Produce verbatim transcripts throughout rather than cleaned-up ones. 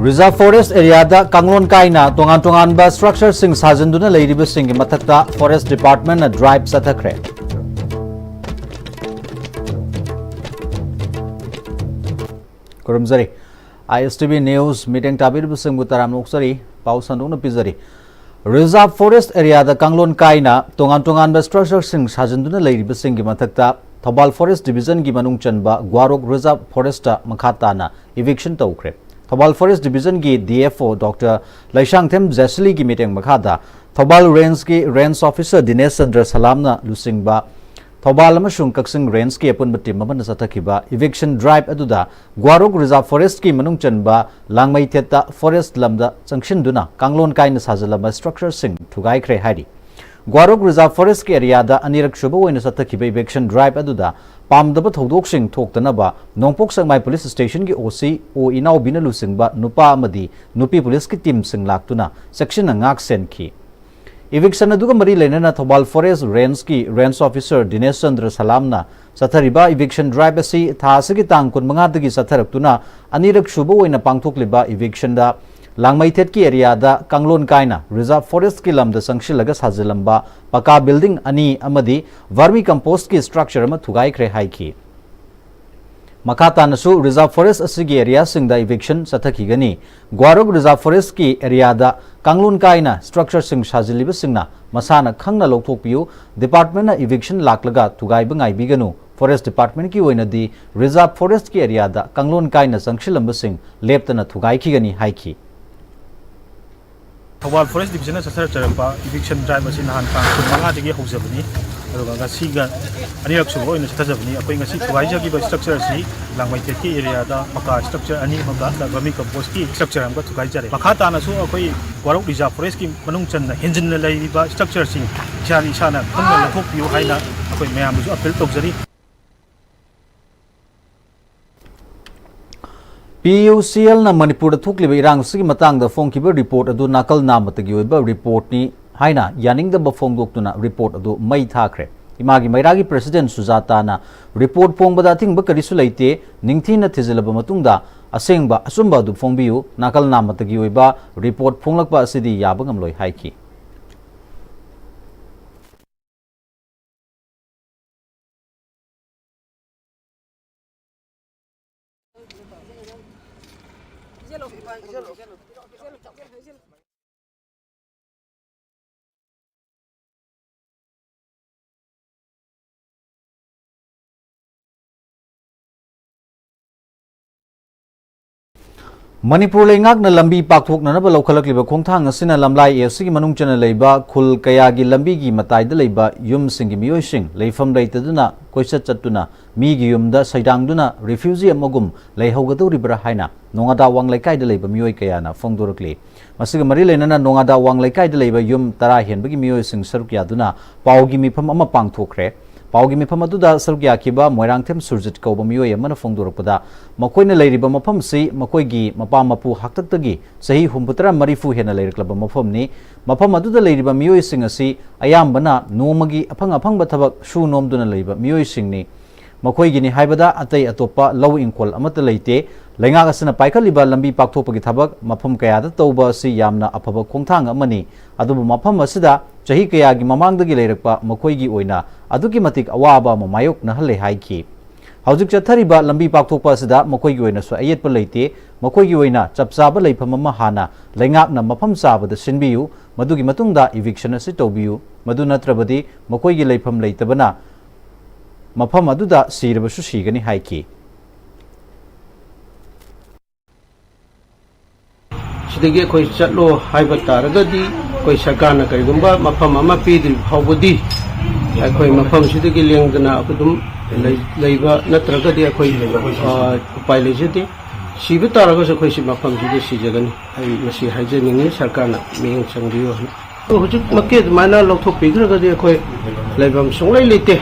Reserve Forest Areaꯗ ꯀꯥꯡꯂꯣꯟ ꯀꯥꯏꯅ ꯇꯣꯉꯥꯟ ꯇꯣꯉꯥꯟꯕ structureꯁꯤꯡ ꯁꯥꯖꯤꯟꯗꯨꯅ ꯂꯩꯔꯤꯕꯁꯤꯡꯒꯤ ꯃꯊꯛꯇ Forest Departmentꯅ drive ꯆꯠꯊꯈ꯭ꯔꯦ꯫ ꯈꯨꯔꯨꯝꯖꯔꯤ꯫ ISTV News meeting ꯇꯥꯕꯤꯔꯤꯕꯁꯤꯡꯕꯨ ꯇꯔꯥꯝꯅ ꯑꯣꯛꯆꯔꯤ꯫ ꯄꯥꯎ ꯁꯟꯗꯣꯛꯅ ꯄꯤꯖꯔꯤ꯫ Reserve Forest Areaꯗ ꯀꯥꯡꯂꯣꯟ ꯀꯥꯏꯅ ꯇꯣꯉꯥꯟ ꯇꯣꯉꯥꯟꯕ structureꯁꯤꯡ ꯁꯥꯖꯤꯟꯗꯨꯅ ꯂꯩꯔꯤꯕꯁꯤꯡꯒꯤ ꯃꯊꯛꯇ ꯊꯧꯕꯥꯜ Forest Divisionꯒꯤ ꯃꯅꯨꯡ ꯆꯟꯕ ꯒ꯭ꯋꯥꯔꯣꯛ Reserve Forestꯇ ꯃꯈꯥ ꯇꯥꯅ eviction ꯇꯧꯈ꯭ꯔꯦ꯫ Thoubal Forest Divisionꯒꯤ DFO Doctor Leishangthem ꯖꯦꯁꯂꯤꯒꯤ ꯃꯤꯠꯌꯦꯡ ꯃꯈꯥꯗ ꯊꯧꯕꯥꯜ Rangeꯀꯤ Range Officer ꯗꯤꯅꯦꯁ ꯆꯟꯗ꯭ꯔ ꯁꯂꯥꯝꯅ ꯂꯨꯆꯤꯡꯕ ꯊꯧꯕꯥꯜ ꯑꯃꯁꯨꯡ ꯀꯛꯆꯤꯡ Rangeꯀꯤ ꯑꯄꯨꯟꯕ team ꯑꯃꯅ ꯆꯠꯊꯈꯤꯕ eviction drive ꯑꯗꯨꯗ ꯒ꯭ꯋꯥꯔꯣꯛ Reserve Forestꯀꯤ ꯃꯅꯨꯡ ꯆꯟꯕ ꯂꯥꯡꯃꯩꯊꯦꯠꯇ forest ꯂꯝꯗ ꯆꯪꯁꯤꯟꯗꯨꯅ ꯀꯥꯡꯂꯣꯟ ꯀꯥꯏꯅ ꯁꯥꯖꯤꯜꯂꯝꯕ structureꯁꯤꯡ ꯊꯨꯒꯥꯏꯈ꯭ꯔꯦ ꯍꯥꯏꯔꯤ꯫ ꯒ꯭ꯋꯥꯔꯣꯛ Reserve Forestꯀꯤ areaꯗ ꯑꯅꯤꯔꯛ ꯁꯨꯕ ꯑꯣꯏꯅ ꯆꯠꯊꯈꯤꯕ eviction drive ꯑꯗꯨꯗ ꯄꯥꯝꯗꯕ ꯊꯧꯗꯣꯛꯁꯤꯡ ꯊꯣꯛꯇꯅꯕ ꯅꯣꯡꯄꯣꯛ ꯁꯦꯛꯃꯥꯏ Police Stationꯒꯤ OC ꯑꯣ ꯏꯅꯥꯎꯕꯤꯅ ꯂꯨꯆꯤꯡꯕ ꯅꯨꯄꯥ ꯑꯃꯗꯤ ꯅꯨꯄꯤ policeꯀꯤ teamꯁꯤꯡ ꯂꯥꯛꯇꯨꯅ ꯆꯦꯛꯁꯤꯟꯅ ꯉꯥꯛ ꯁꯦꯟꯈꯤ꯫ Eviction ꯑꯗꯨꯒ ꯃꯔꯤ ꯂꯩꯅꯅ ꯊꯧꯕꯥꯜ Forest Rangeꯀꯤ Range Officer ꯗꯤꯅꯦꯁ ꯆꯟꯗ꯭ꯔ ꯁꯂꯥꯝꯅ ꯆꯠꯊꯔꯤꯕ eviction drive ꯑꯁꯤ ꯊꯥ ꯑꯁꯤꯒꯤ ꯇꯥꯡ ꯀꯨꯟꯃꯉꯥꯗꯒꯤ ꯆꯠꯊꯔꯛꯇꯨꯅ ꯑꯅꯤꯔꯛ ꯁꯨꯕ ꯑꯣꯏꯅ ꯄꯥꯡꯊꯣꯛꯂꯤꯕ evictionꯗ ꯂꯥꯡꯃꯩꯊꯦꯠꯀꯤ areaꯗ ꯀꯥꯡꯂꯣꯟ ꯀꯥꯏꯅ Reserve Forestꯀꯤ ꯂꯝꯗ ꯆꯪꯁꯤꯜꯂꯒ ꯁꯥꯖꯤꯜꯂꯝꯕ ꯄꯀꯥ building ꯑꯅꯤ ꯑꯃꯗꯤ vermi compostꯀꯤ structure ꯑꯃ ꯊꯨꯒꯥꯏꯈ꯭ꯔꯦ ꯍꯥꯏꯈꯤ꯫ ꯃꯈꯥ ꯇꯥꯅꯁꯨ Reserve Forest ꯑꯁꯤꯒꯤ areaꯁꯤꯡꯗ eviction ꯆꯠꯊꯈꯤꯒꯅꯤ꯫ ꯒ꯭ꯋꯥꯔꯣꯛ Reserve Forestꯀꯤ areaꯗ ꯀꯥꯡꯂꯣꯟ ꯀꯥꯏꯅ structureꯁꯤꯡ ꯁꯥꯖꯤꯜꯂꯤꯕꯁꯤꯡꯅ ꯃꯁꯥꯅ ꯈꯪꯅ ꯂꯧꯊꯣꯛꯄꯤꯌꯨ꯫ Departmentꯅ eviction ꯂꯥꯛꯂꯒ ꯊꯨꯒꯥꯏꯕ ꯉꯥꯏꯕꯤꯒꯅꯨ꯫ Forest Departmentꯀꯤ ꯑꯣꯏꯅꯗꯤ Reserve Forestꯀꯤ areaꯗ ꯀꯥꯡꯂꯣꯟ ꯀꯥꯏꯅ ꯆꯪꯁꯤꯜꯂꯝꯕꯁꯤꯡ ꯂꯦꯞꯇꯅ ꯊꯨꯒꯥꯏꯈꯤꯒꯅꯤ ꯍꯥꯏꯈꯤ꯫ ꯊꯧꯕꯥꯜ Forest Divisionꯅ ꯆꯠꯊꯖꯔꯛꯄ eviction drive ꯑꯁꯤ ꯅꯍꯥꯟ ꯇꯥꯡ ꯀꯨꯟꯃꯉꯥꯗꯒꯤ ꯍꯧꯖꯕꯅꯤ, ꯑꯗꯨꯒ ꯉꯁꯤꯒ ꯑꯅꯤꯔꯛ ꯁꯨꯕ ꯑꯣꯏꯅ ꯆꯠꯊꯖꯕꯅꯤ꯫ ꯑꯩꯈꯣꯏ ꯉꯁꯤ ꯊꯨꯒꯥꯏꯖꯈꯤꯕ structure ꯑꯁꯤ ꯂꯥꯡꯃꯩꯊꯦꯠꯀꯤ areaꯗ ꯄꯀꯥ structure ꯑꯅꯤ ꯑꯃꯒ vermi compostꯀꯤ structure ꯑꯃꯒ ꯊꯨꯒꯥꯏꯖꯔꯦ꯫ ꯃꯈꯥ ꯇꯥꯅꯁꯨ ꯑꯩꯈꯣꯏ ꯒ꯭ꯋꯥꯔꯣꯛ Reserve Forestꯀꯤ ꯃꯅꯨꯡ ꯆꯟꯅ ꯍꯦꯟꯖꯤꯟꯅ ꯂꯩꯔꯤꯕ structureꯁꯤꯡ ꯏꯁꯥꯅ ꯏꯁꯥꯅ ꯈꯪꯅ ꯂꯧꯊꯣꯛꯄꯤꯌꯨ ꯍꯥꯏꯅ ꯑꯩꯈꯣꯏ ꯃꯌꯥꯝꯗꯁꯨ appeal ꯇꯧꯖꯔꯤ꯫ PUCLꯅ ꯃꯅꯤꯄꯨꯔꯗ ꯊꯣꯛꯂꯤꯕ ꯏꯔꯥꯡ ꯑꯁꯤꯒꯤ ꯃꯇꯥꯡꯗ ꯐꯣꯡꯈꯤꯕ report ꯑꯗꯨ ꯅꯥꯀꯜ ꯅꯥꯝꯃꯇꯒꯤ ꯑꯣꯏꯕ reportꯅꯤ ꯍꯥꯏꯅ ꯌꯥꯅꯤꯡꯗꯕ ꯐꯣꯡꯗꯣꯛꯇꯨꯅ report ꯑꯗꯨ ꯃꯩ ꯊꯥꯈ꯭ꯔꯦ꯫ ꯏꯃꯥꯒꯤ ꯃꯩꯔꯥꯒꯤ president ꯁꯨꯖꯥꯇꯥꯅ report ꯐꯣꯡꯕꯗ ꯑꯊꯤꯡꯕ ꯀꯔꯤꯁꯨ ꯂꯩꯇꯦ, ꯅꯤꯡꯊꯤꯅ ꯊꯤꯖꯤꯜꯂꯕ ꯃꯇꯨꯡꯗ ꯑꯁꯦꯡꯕ ꯑꯆꯨꯝꯕ ꯑꯗꯨ ꯐꯣꯡꯕꯤꯌꯨ, ꯅꯥꯀꯜ ꯅꯥꯝꯃꯇꯒꯤ ꯑꯣꯏꯕ ꯔꯤꯄꯣꯔꯠ ꯐꯣꯡꯂꯛꯄ ꯑꯁꯤꯗꯤ ꯌꯥꯕ ꯉꯝꯂꯣꯏ ꯍꯥꯏꯈꯤ꯫ ꯃꯅꯤꯄꯨꯔ ꯂꯩꯉꯥꯛꯅ ꯂꯝꯕꯤ ꯄꯥꯛꯊꯣꯛꯅꯅꯕ ꯂꯧꯈꯠꯂꯛꯂꯤꯕ ꯈꯣꯡꯊꯥꯡ ꯑꯁꯤꯅ ꯂꯝꯂꯥꯏ ꯑꯦ ꯁꯤꯒꯤ ꯃꯅꯨꯡ ꯆꯟꯅ ꯂꯩꯕ ꯈꯨꯜ ꯀꯌꯥꯒꯤ ꯂꯝꯕꯤꯒꯤ ꯃꯇꯥꯏꯗ ꯂꯩꯕ ꯌꯨꯝꯁꯤꯡꯒꯤ ꯃꯤꯑꯣꯏꯁꯤꯡ ꯂꯩꯐꯝ ꯂꯩꯇꯗꯨꯅ ꯀꯣꯏꯆꯠ ꯆꯠꯇꯨꯅ ꯃꯤꯒꯤ ꯌꯨꯝꯗ ꯁꯩꯗꯥꯡꯗꯨꯅ ꯔꯤꯐ꯭ꯌꯨꯖꯤ ꯑꯃꯒꯨꯝ ꯂꯩꯍꯧꯒꯗꯧꯔꯤꯕ꯭ꯔꯥ ꯍꯥꯏꯅ ꯅꯣꯉꯥꯗꯥ ꯋꯥꯡ ꯂꯩꯀꯥꯏꯗ ꯂꯩꯕ ꯃꯤꯑꯣꯏ ꯀꯌꯥꯅ ꯐꯣꯡꯗꯣꯔꯛꯂꯤ꯫ ꯃꯁꯤꯒ ꯃꯔꯤ ꯂꯩꯅꯅ ꯅꯣꯉꯥꯗꯥ ꯋꯥꯡ ꯂꯩꯀꯥꯏꯗ ꯂꯩꯕ ꯌꯨꯝ ꯇꯔꯥ ꯍꯦꯟꯕꯒꯤ ꯃꯤꯑꯣꯏꯁꯤꯡ ꯁꯔꯨꯛ ꯌꯥꯗꯨꯅ ꯄꯥꯎꯒꯤ ꯃꯤꯐꯝ ꯑꯃ ꯄꯥꯡꯊꯣꯛꯈ꯭ꯔꯦ꯫ ꯄꯥꯎꯒꯤ ꯃꯤꯐꯝ ꯑꯗꯨꯗ ꯁꯔꯨꯛ ꯌꯥꯈꯤꯕ ꯃꯣꯏꯔꯥꯡꯊꯦꯝ ꯁꯨꯔꯖꯤꯠ ꯀꯧꯕ ꯃꯤꯑꯣꯏ ꯑꯃꯅ ꯐꯣꯡꯗꯣꯔꯛꯄꯗ, ꯃꯈꯣꯏꯅ ꯂꯩꯔꯤꯕ ꯃꯐꯝꯁꯤ ꯃꯈꯣꯏꯒꯤ ꯃꯄꯥ ꯃꯄꯨ ꯍꯥꯛꯇꯛꯇꯒꯤ ꯆꯍꯤ ꯍꯨꯝꯐꯨꯇꯔꯥ ꯃꯔꯤꯐꯨ ꯍꯦꯟꯅ ꯂꯩꯔꯛꯂꯕ ꯃꯐꯝꯅꯤ꯫ ꯃꯐꯝ ꯑꯗꯨꯗ ꯂꯩꯔꯤꯕ ꯃꯤꯑꯣꯏꯁꯤꯡ ꯑꯁꯤ ꯑꯌꯥꯝꯕꯅ ꯅꯣꯡꯃꯒꯤ ꯑꯐꯪ ꯑꯐꯪꯕ ꯊꯕꯛ ꯁꯨ ꯅꯣꯝꯗꯨꯅ ꯂꯩꯕ ꯃꯤꯑꯣꯏꯁꯤꯡꯅꯤ꯫ ꯃꯈꯣꯏꯒꯤꯅꯤ ꯍꯥꯏꯕꯗ ꯑꯇꯩ ꯑꯇꯣꯞꯄ ꯂꯧ ꯏꯪꯈꯣꯜ ꯑꯃꯠꯇ ꯂꯩꯇꯦ꯫ ꯂꯩꯉꯥꯛ ꯑꯁꯤꯅ ꯄꯥꯏꯈꯠꯂꯤꯕ ꯂꯝꯕꯤ ꯄꯥꯛꯊꯣꯛꯄꯒꯤ ꯊꯕꯛ ꯃꯐꯝ ꯀꯌꯥꯗ ꯇꯧꯕ ꯑꯁꯤ ꯌꯥꯝꯅ ꯑꯐꯕ ꯈꯣꯡꯊꯥꯡ ꯑꯃꯅꯤ, ꯑꯗꯨꯕꯨ ꯃꯐꯝ ꯑꯁꯤꯗ ꯆꯍꯤ ꯀꯌꯥꯒꯤ ꯃꯃꯥꯡꯗꯒꯤ ꯂꯩꯔꯛꯄ ꯃꯈꯣꯏꯒꯤ ꯑꯣꯏꯅ ꯑꯗꯨꯛꯀꯤ ꯃꯇꯤꯛ ꯑꯋꯥꯕ ꯑꯃ ꯃꯥꯌꯣꯛꯅꯍꯜꯂꯦ ꯍꯥꯏꯈꯤ꯫ ꯍꯧꯖꯤꯛ ꯆꯠꯊꯔꯤꯕ ꯂꯝꯕꯤ ꯄꯥꯛꯊꯣꯛꯄ ꯑꯁꯤꯗ ꯃꯈꯣꯏꯒꯤ ꯑꯣꯏꯅꯁꯨ ꯑꯌꯦꯠꯄ ꯂꯩꯇꯦ꯫ ꯃꯈꯣꯏꯒꯤ ꯑꯣꯏꯅ ꯆꯞ ꯆꯥꯕ ꯂꯩꯐꯝ ꯑꯃ ꯍꯥꯟꯅ ꯂꯩꯉꯥꯛꯅ ꯃꯐꯝ ꯆꯥꯕꯗ ꯁꯤꯟꯕꯤꯌꯨ, ꯃꯗꯨꯒꯤ ꯃꯇꯨꯡꯗ ꯏꯚꯤꯛꯁꯟ ꯑꯁꯤ ꯇꯧꯕꯤꯌꯨ, ꯃꯗꯨ ꯅꯠꯇ꯭ꯔꯕꯗꯤ ꯃꯈꯣꯏꯒꯤ ꯂꯩꯐꯝ ꯂꯩꯇꯕꯅ ꯃꯐꯝ ꯑꯗꯨꯗ ꯁꯤꯔꯕꯁꯨ ꯁꯤꯒꯅꯤ ꯍꯥꯏꯈꯤ꯫ ꯁꯤꯗꯒꯤ ꯑꯩꯈꯣꯏ ꯆꯠꯂꯣ ꯍꯥꯏꯕ ꯇꯥꯔꯒꯗꯤ, ꯑꯩꯈꯣꯏ ꯁꯔꯀꯥꯔꯅ ꯀꯔꯤꯒꯨꯝꯕ ꯃꯐꯝ ꯑꯃ ꯄꯤꯗ꯭ꯔꯤꯕ ꯐꯥꯎꯕꯗꯤ ꯑꯩꯈꯣꯏ ꯃꯐꯝꯁꯤꯗꯒꯤ ꯂꯦꯡꯗꯅ ꯑꯗꯨꯝ ꯂꯩ-, ꯂꯩꯕ ꯅꯠꯇ꯭ꯔꯒꯗꯤ ꯑꯩꯈꯣꯏ, ꯑ, ꯎꯄꯥꯏ ꯂꯩꯖꯗꯦ꯫ ꯁꯤꯕ ꯇꯥꯔꯒꯁꯨ ꯑꯩꯈꯣꯏ ꯁꯤ ꯃꯐꯝꯁꯤꯗ ꯁꯤꯖꯒꯅꯤ꯫ ꯑꯩ ꯃꯁꯤ ꯍꯥꯏꯖꯅꯤꯡꯉꯤ, ꯁꯔꯀꯥꯔꯅ ꯃꯤꯠꯌꯦꯡ ꯆꯪꯕꯤꯌꯨ ꯍꯥꯏꯅ꯫ ꯑꯗꯣ ꯍꯧꯖꯤꯛꯃꯛꯀꯤ ꯑꯗꯨꯃꯥꯏꯅ ꯂꯧꯊꯣꯛꯄꯤꯈ꯭ꯔꯒꯗꯤ ꯑꯩꯈꯣꯏ ꯂꯩꯐꯝ ꯁꯨꯡꯂꯩ ꯂꯩꯇꯦ꯫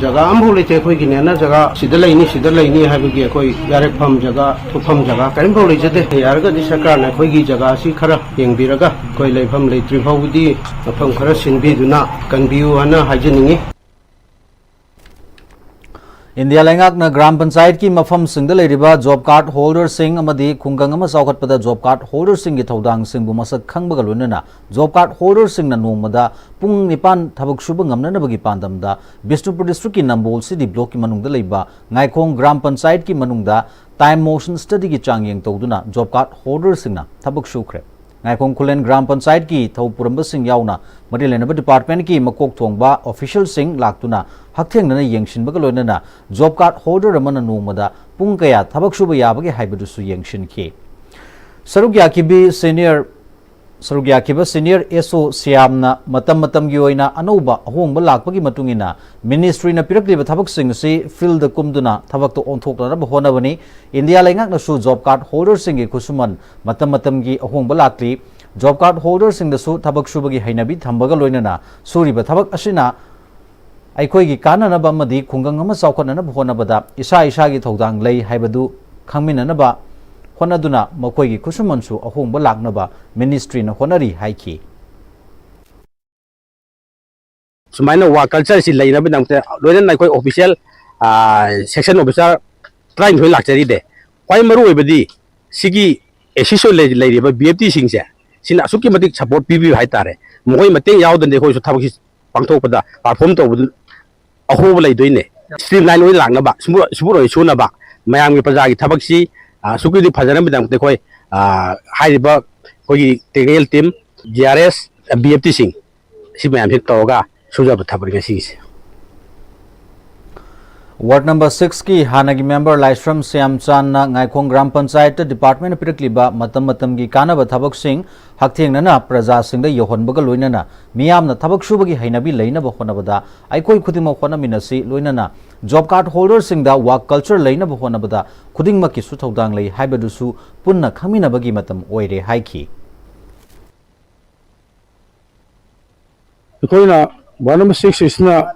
ꯖꯒꯥ ꯑꯃꯐꯥꯎ ꯂꯩꯇꯦ ꯑꯩꯈꯣꯏꯒꯤꯅꯦꯅ ꯖꯒꯥ ꯁꯤꯗ ꯂꯩꯅꯤ, ꯁꯤꯗ ꯂꯩꯅꯤ ꯍꯥꯏꯕꯒꯤ ꯑꯩꯈꯣꯏ ꯌꯥꯔꯦꯛꯐꯝ ꯖꯒꯥ, ꯊꯣꯛꯐꯝ ꯖꯒꯥ ꯀꯔꯤꯝꯐꯥꯎ ꯂꯩꯖꯗꯦ꯫ ꯌꯥꯔꯒꯗꯤ ꯁꯔꯀꯥꯔꯅ ꯑꯩꯈꯣꯏꯒꯤ ꯖꯒꯥ ꯑꯁꯤ ꯈꯔ ꯌꯦꯡꯕꯤꯔꯒ ꯑꯩꯈꯣꯏ ꯂꯩꯐꯝ ꯂꯩꯇ꯭ꯔꯤ ꯐꯥꯎꯕꯗꯤ ꯃꯐꯝ ꯈꯔ ꯁꯤꯟꯕꯤꯗꯨꯅ ꯀꯟꯕꯤꯌꯨ ꯍꯥꯏꯅ ꯍꯥꯏꯖꯅꯤꯡꯉꯤ꯫ ꯏꯟꯗꯤꯌꯥ ꯂꯩꯉꯥꯛꯅ ꯒ꯭ꯔꯥꯝ ꯄꯟꯆꯥꯌꯠꯀꯤ ꯃꯐꯝꯁꯤꯡꯗ ꯂꯩꯔꯤꯕ ꯖꯣꯕ ꯀꯥꯔꯗ ꯍꯣꯜꯗꯔꯁꯤꯡ ꯑꯃꯗꯤ ꯈꯨꯡꯒꯪ ꯑꯃ ꯆꯥꯎꯈꯠꯄꯗ ꯖꯣꯕ ꯀꯥꯔꯗ ꯍꯣꯜꯗꯔꯁꯤꯡꯒꯤ ꯊꯧꯗꯥꯡꯁꯤꯡꯕꯨ ꯃꯁꯛ ꯈꯪꯕꯒ ꯂꯣꯏꯅꯅ ꯖꯣꯕ ꯀꯥꯔꯗ ꯍꯣꯜꯗꯔꯁꯤꯡꯅ ꯅꯣꯡꯃꯗ ꯄꯨꯡ ꯅꯤꯄꯥꯟ ꯊꯕꯛ ꯁꯨꯕ ꯉꯝꯅꯅꯕꯒꯤ ꯄꯥꯟꯗꯝꯗ ꯕꯤꯁꯅꯨꯄꯨꯔ ꯗꯤꯁꯇ꯭ꯔꯤꯛꯀꯤ ꯅꯝꯕꯣꯜ ꯁꯤꯇꯤ ꯕ꯭ꯂꯣꯛꯀꯤ ꯃꯅꯨꯡꯗ ꯂꯩꯕ ꯉꯥꯏꯈꯣꯡ ꯒ꯭ꯔꯥꯝ ꯄꯟꯆꯥꯌꯠꯀꯤ ꯃꯅꯨꯡꯗ ꯇꯥꯏꯝ ꯃꯣꯁꯟ ꯁ꯭ꯇꯗꯤꯒꯤ ꯆꯥꯡꯌꯦꯡ ꯇꯧꯗꯨꯅ ꯖꯣꯕ ꯀꯥꯔꯗ ꯍꯣꯜꯗꯔꯁꯤꯡꯅ ꯊꯕꯛ ꯁꯨꯈ꯭ꯔꯦ꯫ ꯉꯥꯏꯈꯣꯡ ꯈꯨꯂꯦꯟ ꯒ꯭ꯔꯥꯝ ꯄꯟꯆꯥꯌꯠꯀꯤ ꯊꯧ ꯄꯨꯔꯝꯕꯁꯤꯡ ꯌꯥꯎꯅ ꯃꯔꯤ ꯂꯩꯅꯕ ꯗꯤꯄꯥꯔꯠꯃꯦꯟꯠꯀꯤ ꯃꯀꯣꯛ ꯊꯣꯡꯕ ꯑꯣꯐꯤꯁꯤꯌꯦꯜꯁꯤꯡ ꯂꯥꯛꯇꯨꯅ ꯍꯛꯊꯦꯡꯅꯅ ꯌꯦꯡꯁꯤꯟꯕꯒ ꯂꯣꯏꯅꯅ ꯖꯣꯕ ꯀꯥꯔꯗ ꯍꯣꯜꯗꯔ ꯑꯃꯅ ꯅꯣꯡꯃꯗ ꯄꯨꯡ ꯀꯌꯥ ꯊꯕꯛ ꯁꯨꯕ ꯌꯥꯕꯒꯦ ꯍꯥꯏꯕꯗꯨꯁꯨ ꯌꯦꯡꯁꯤꯟꯈꯤ꯫ ꯁꯔꯨꯛ ꯌꯥꯈꯤꯕꯤ ꯁꯦꯅꯤꯌꯔ, ꯁꯔꯨꯛ ꯌꯥꯈꯤꯕ ꯁꯦꯅꯤꯌꯔ ꯑꯦꯁ ꯑꯣ ꯁ꯭ꯌꯥꯝꯅ ꯃꯇꯝ ꯃꯇꯝꯒꯤ ꯑꯣꯏꯅ ꯑꯅꯧꯕ ꯑꯍꯣꯡꯕ ꯂꯥꯛꯄꯒꯤ ꯃꯇꯨꯡ ꯏꯟꯅ ꯃꯤꯅꯤꯁꯇ꯭ꯔꯤꯅ ꯄꯤꯔꯛꯂꯤꯕ ꯊꯕꯛꯁꯤꯡ ꯑꯁꯤ ꯐꯤꯜꯗ ꯀꯨꯝꯗꯨꯅ ꯊꯕꯛꯇ ꯑꯣꯟꯊꯣꯛꯅꯅꯕ ꯍꯣꯠꯅꯕꯅꯤ꯫ ꯏꯟꯗꯤꯌꯥ ꯂꯩꯉꯥꯛꯅꯁꯨ ꯖꯣꯕ ꯀꯥꯔꯗ ꯍꯣꯜꯗꯔꯁꯤꯡꯒꯤ ꯈꯨꯠꯁꯨꯃꯟ ꯃꯇꯝ ꯃꯇꯝꯒꯤ ꯑꯍꯣꯡꯕ ꯂꯥꯛꯂꯤ꯫ ꯖꯣꯕ ꯀꯥꯔꯗ ꯍꯣꯜꯗꯔꯁꯤꯡꯗꯁꯨ ꯊꯕꯛ ꯁꯨꯕꯒꯤ ꯍꯩꯅꯕꯤ ꯊꯝꯕꯒ ꯂꯣꯏꯅꯅ ꯁꯨꯔꯤꯕ ꯊꯕꯛ ꯑꯁꯤꯅ ꯑꯩꯈꯣꯏꯒꯤ ꯀꯥꯟꯅꯅꯕ ꯑꯃꯗꯤ ꯈꯨꯡꯒꯪ ꯑꯃ ꯆꯥꯎꯈꯠꯅꯅꯕ ꯍꯣꯠꯅꯕꯗ ꯏꯁꯥ ꯏꯁꯥꯒꯤ ꯊꯧꯗꯥꯡ ꯂꯩ ꯍꯥꯏꯕꯗꯨ ꯈꯪꯃꯤꯟꯅꯅꯕ ꯍꯣꯠꯅꯗꯨꯅ ꯃꯈꯣꯏꯒꯤ ꯈꯨꯠꯁꯨꯃꯟꯁꯨ ꯑꯍꯣꯡꯕ ꯂꯥꯛꯅꯕ ꯃꯤꯅꯤꯁꯇ꯭ꯔꯤꯅ ꯍꯣꯠꯅꯔꯤ ꯍꯥꯏꯈꯤ꯫ ꯁꯨꯃꯥꯏꯅ ꯋꯥꯔꯛ ꯀꯜꯆꯔꯁꯤ ꯂꯩꯅꯕꯒꯤꯗꯃꯛꯇ ꯂꯣꯏꯅꯅ ꯑꯩꯈꯣꯏ ꯑꯣꯐꯤꯁꯤꯌꯦꯜ, ꯑꯥ, ꯁꯦꯛꯁꯟ ꯑꯣꯐꯤꯁꯥꯔ ꯇꯔꯥꯅꯤꯊꯣꯏ ꯂꯥꯛꯆꯔꯤꯗꯤ, ꯈ꯭ꯋꯥꯏ ꯃꯔꯨ ꯑꯣꯏꯕꯗꯤ ꯁꯤꯒꯤ ꯑꯦꯁꯤꯁ ꯑꯣꯏꯅ ꯂꯩ-, ꯂꯩꯔꯤꯕ ꯕꯤ ꯑꯦꯐ ꯇꯤꯁꯤꯡꯁꯦ, ꯁꯤꯅ ꯑꯁꯨꯛꯀꯤ ꯃꯇꯤꯛ ꯁꯞꯄꯣꯔꯠ ꯄꯤꯕꯤꯕ ꯍꯥꯏꯇꯥꯔꯦ꯫ ꯃꯈꯣꯏ ꯃꯇꯦꯡ ꯌꯥꯎꯗꯅꯗꯤ ꯑꯩꯈꯣꯏꯁꯨ ꯊꯕꯛꯁꯤ ꯄꯥꯡꯊꯣꯛꯄꯗ, ꯄꯔꯐꯣꯔꯝ ꯇꯧꯕꯗ ꯑꯍꯣꯕ ꯂꯩꯗꯣꯏꯅꯦ꯫ ꯁ꯭ꯇꯔꯤꯝ ꯂꯥꯏꯟ ꯑꯣꯏꯅ ꯂꯥꯛꯅꯕ, ꯁꯨꯝꯕ-, ꯁꯨꯝꯕ ꯑꯣꯏꯅ ꯁꯨꯅꯕ, ꯃꯌꯥꯝꯒꯤ ꯄ꯭ꯔꯖꯥꯒꯤ ꯊꯕꯛꯁꯤ, ꯑ, ꯑꯁꯨꯛꯀꯤ ꯃꯇꯤꯛ ꯐꯖꯅꯕꯒꯤꯗꯃꯛꯇ ꯑꯩꯈꯣꯏ, ꯑ, ꯍꯥꯏꯔꯤꯕ ꯑꯩꯈꯣꯏꯒꯤ ꯇꯦꯛꯅꯤꯀꯦꯜ ꯇꯤꯝ, ꯖꯤ ꯑꯥꯔ ꯑꯦꯁ, ꯕꯤ ꯑꯦꯐ ꯇꯤꯁꯤꯡ, ꯁꯤ ꯃꯌꯥꯝꯁꯤ ꯇꯧꯔꯒ ꯁꯨꯖꯕ ꯊꯕꯛꯅꯤ ꯉꯁꯤꯒꯤꯁꯦ꯫ ꯋꯥꯔꯗ ꯅꯝꯕꯔ ꯁꯤꯛꯁꯀꯤ ꯍꯥꯟꯅꯒꯤ ꯃꯦꯝꯕꯔ ꯂꯥꯏꯁ꯭ꯔꯝ ꯁ꯭ꯌꯥꯝꯆꯥꯟꯅ ꯉꯥꯏꯈꯣꯡ ꯒ꯭ꯔꯥꯝ ꯄꯟꯆꯥꯌꯠꯇ ꯗꯤꯄꯥꯔꯠꯃꯦꯟꯅ ꯄꯤꯔꯛꯂꯤꯕ ꯃꯇꯝ ꯃꯇꯝꯒꯤ ꯀꯥꯟꯅꯕ ꯊꯕꯛꯁꯤꯡ ꯍꯛꯊꯦꯡꯅꯅ ꯄ꯭ꯔꯖꯥꯁꯤꯡꯗ ꯌꯧꯍꯟꯕꯒ ꯂꯣꯏꯅꯅ ꯃꯤꯌꯥꯝꯅ ꯊꯕꯛ ꯁꯨꯕꯒꯤ ꯍꯩꯅꯕꯤ ꯂꯩꯅꯕ ꯍꯣꯠꯅꯕꯗ ꯑꯩꯈꯣꯏ ꯈꯨꯗꯤꯡꯃꯛ ꯍꯣꯠꯅꯃꯤꯟꯅꯁꯤ, ꯂꯣꯏꯅꯅ ꯖꯣꯕ ꯀꯥꯔꯗ ꯍꯣꯜꯗꯔꯁꯤꯡꯗ ꯋꯥꯔꯛ ꯀꯜꯆꯔ ꯂꯩꯅꯕ ꯍꯣꯠꯅꯕꯗ ꯈꯨꯗꯤꯡꯃꯛꯀꯤꯁꯨ ꯊꯧꯗꯥꯡ ꯂꯩ ꯍꯥꯏꯕꯗꯨꯁꯨ ꯄꯨꯟꯅ ꯈꯪꯃꯤꯟꯅꯕꯒꯤ ꯃꯇꯝ ꯑꯣꯏꯔꯦ ꯍꯥꯏꯈꯤ꯫ ꯑꯩꯈꯣꯏꯅ ꯋꯥꯔꯗ ꯅꯝꯕꯔ ꯁꯤꯛꯁ ꯑꯁꯤꯅ